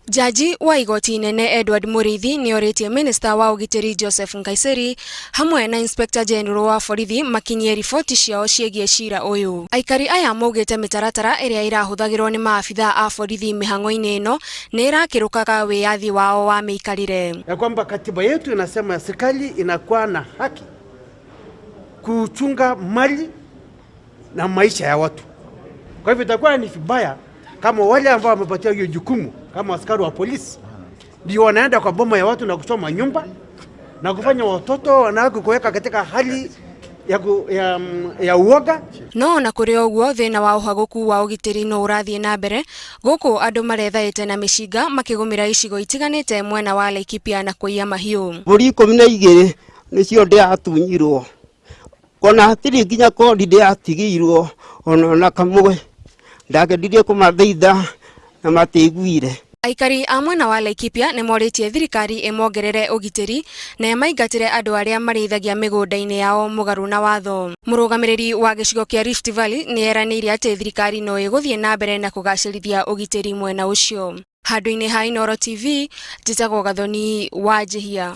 Jaji wa igoti inene Edward Muriithi nĩ orĩtie minista wa ũgitĩri Joseph Nkaissery hamwe na Inspector General wa borithi makinyie riboti ciao ciĩgiĩ cira ũyũ. Aikari aya maugĩte mĩtaratara ĩrĩa ĩrahũthagĩrwo nĩ maabithaa a borithi mĩhang'o-inĩ ĩno nĩ ĩrakĩrũkaga wĩyathi wao wa mĩikarĩre. Ya kwamba katiba yetu inasema serikali inakuwa na haki kuchunga mali na maisha ya watu. Kwa hivyo itakuwa ni vibaya kama wale ambao wamepatia hiyo jukumu kama askari wa polisi ndio wanaenda kwa boma ya watu na kuchoma nyumba na kufanya watoto wanawake kuweka katika hali ya, ku, ya, ya uoga. No ona kũrĩ ũguo thĩna wa ũhagũku wa ũgitĩri no ũrathiĩ na mbere gũkũ andũ marethaĩte na mĩcinga makĩgũmĩra icigo itiganĩte mwena wa Laikipia na kũiya mahiũ. Mbũri 12 nĩcio ndĩratunyirwo, ona hatirĩ nginya kodi ndĩratigĩirwo ona na kamwe, ndageririe kũmathaitha na matiiguire. Aikari a mwena wa Laikipia nĩ morĩtie thirikari ĩmongerere ũgitĩri na ĩmaingatĩre andũ arĩa marĩithagia mĩgũnda-inĩ yao mũgarũ na watho. Mũrũgamĩrĩri wa gĩcigo kĩa Rift Valley nĩ eranĩire atĩ thirikari no ĩgũthiĩ na mbere na kũgacĩrithia ũgitĩri mwena ũcio. Handũ-inĩ ha Inooro TV, njĩtagwo Gathoni wa Njihia.